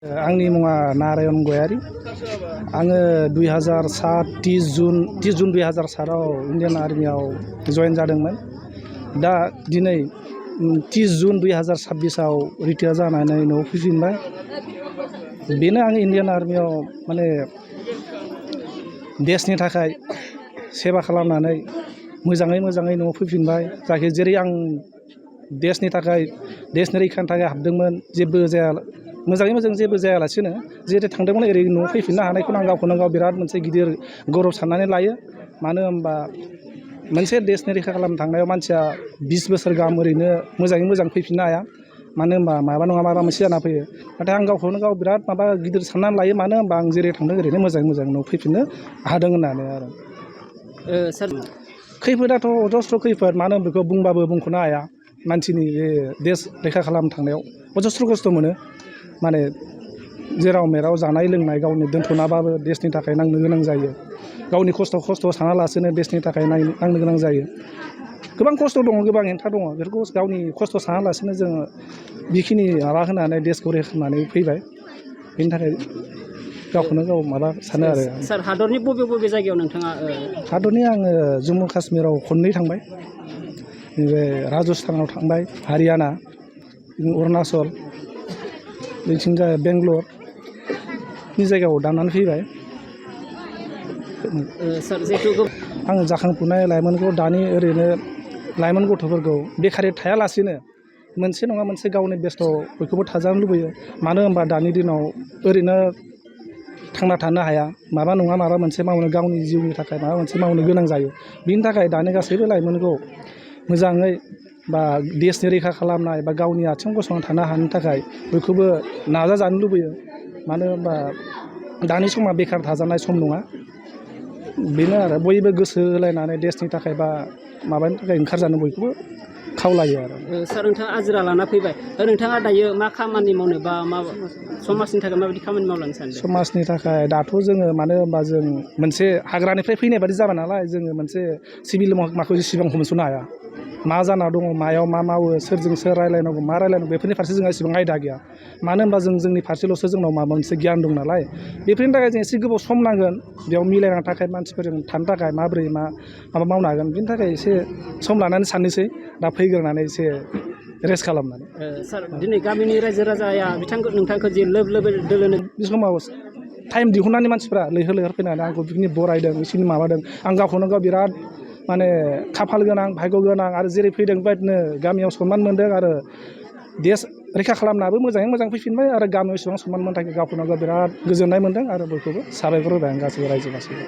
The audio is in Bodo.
आंनि मुङा नारायण गयारी। आङो 2007 30 जुन 2007 आव इन्डियान आर्मियाव जयेन जादोंमोन। दा दिनै 30 जुन 2026 आव रिटायार जानानै न'आव फैफिनबाय। बेनो आं इन्डियान आर्मियाव माने देशनि थाखाय सेवा खालामनानै मोजाङै न'आव फैफिनबाय। जायखि जेरै आं देशनि थाखाय देशनि रैखानि थाखाय हाबदोंमोन, जेबो जाया मोजाङै मोजां जेबो जायालासिनो जेरै थांदोंमोन ओरै न'आव फैफिननो हानायखौनो आं गावखौनो गाव बिराद मोनसे गिदिर गौरब साननानै लायो। मानो होनबा मोनसे देशनि रैखा खालामनो थांनायाव मानसिया 20 बोसोर गाहाम ओरैनो मोजाङै मोजां फैफिननो हाया। मानो होनबा माबा नङा माबा मोनसे जाना फैयो। नाथाय आं गावखौनो गाव बिराद माबा गिदिर साननानै लायो। मानो होनबा आं जेरै थांदों ओरैनो मोजाङै न'आव फैफिननो हादों होननानै आरो। सार खैफोदाथ' अजस्र खैफोद, मानो बेखौ बुंबाबो बुंख'नो हाया। मानसिनि बे देश रैखा खालामनो थांनायाव अजस्र खस्थ' मोनो। माने जेराव मेराव जानाय लोंनाय गावनि दोनथ'नाबाबो देशनि थाखाय नांनो गोनां जायो। गावनि खस्थ' सानालासेनो देशनि थाखाय नांनो गोनां जायो। गोबां खस्थ' दङ, गोबां हेंथा दङ। बेफोरखौ गावनि खस्थ' सानालासेनो जोङो बेखिनि माबा होनानै देशखौ रैखा खालामनानै फैबाय। बेनि थाखाय गावखौनो गाव माबा सानो आरो। सार हादरनि बबे जायगायाव नोंथाङा? हादरनि आङो जम्मु काश्मीराव खननै थांबाय। बे राजस्थानाव थांबाय, हारियाना, अरुणाचल, बेथिंजाय बेंगलरनि जायगायाव दानानै फैबाय। सार जिहेतु आङो जाखांफुनाय लाइमोनखौ दानि ओरैनो लाइमोन गथ'फोरखौ बेखारै थायालासेनो मोनसे नङा मोनसे गावनि बेस्थ' बयखौबो थाजानो लुबैयो। मानो होनबा दानि दिनाव ओरैनो थांना थानो हाया। माबा नङा माबा मोनसे मावनो, गावनि जिउनि थाखाय माबा मोनसे मावनो गोनां जायो। बिनि थाखाय दानि गासैबो लाइमोनखौ मोजाङै बा देशनि रैखा खालामनाय बा गावनि आथिं गसंना थानो हानो थाखाय बयखौबो नाजाजानो लुबैयो। मानो होनबा दानि समा बेखार थाजानाय सम नङा। बेनो आरो बयबो गोसो होलायनानै देशनि थाखाय बा माबानि थाखाय ओंखारजानो बयखौबो खावलायो आरो। सार नोंथाङा आजिरा लाना फैबाय। नोंथाङा दायो मा खामानि मावनो बा मा समाजनि थाखाय माबायदि खामानि मावलांनो सानदों? समाजनि थाखाय दाथ' जोङो मानो होनबा जों मोनसे हाग्रानिफ्राय फैनाय बादि जाबाय नालाय, जोङो मोनसे सिभिल महकमाखौ जेसेबां हमस'नो हाया। मा जाना दङ, मायाव मा मावो, सोरजों सोर रायलायनांगौ, मा रायलायनांगौ, बेफोरनि फारसे जोंहा एसेबां आयदा गैया। मानो होनबा जोंनि फारसेल'सो जोंनाव माबा मोनसे गियान दं नालाय। बेफोरनि थाखाय जों एसे गोबाव सम नांगोन बेयाव मिलायनो थाखाय, मानसिफोरजों थानो थाखाय माबोरै माबा मावनो हागोन। बिनि थाखाय एसे सम लानानै साननोसै, दा फैग्रोनानै एसे रेस्ट खालामनानै। सार दिनै गामिनि रायजो राजाया नोंथांखौ जे लोब दोलोनो बे समाव टाइम दिहुननानै मानसिफ्रा लैहोर फैनानै आंखौ बिदिनो बरायदों, बिसिनि माबादों। आं गावखौनो गाव बिराद माने खाफाल गोनां, भाग्य गोनां। आरो जेरै फैदों बेबायदिनो गामियाव सनमान मोनदों आरो देश रैखा खालामनाबो मोजाङै मोजां फैफिनबाय। आरो गामियाव एसेबां सनमान मोननो थाखाय गावखौनो गाव बिराद गोजोननाय मोनदों। आरो बयखौबो साबायखर होबाय आं गासैबो रायजो गासैबो।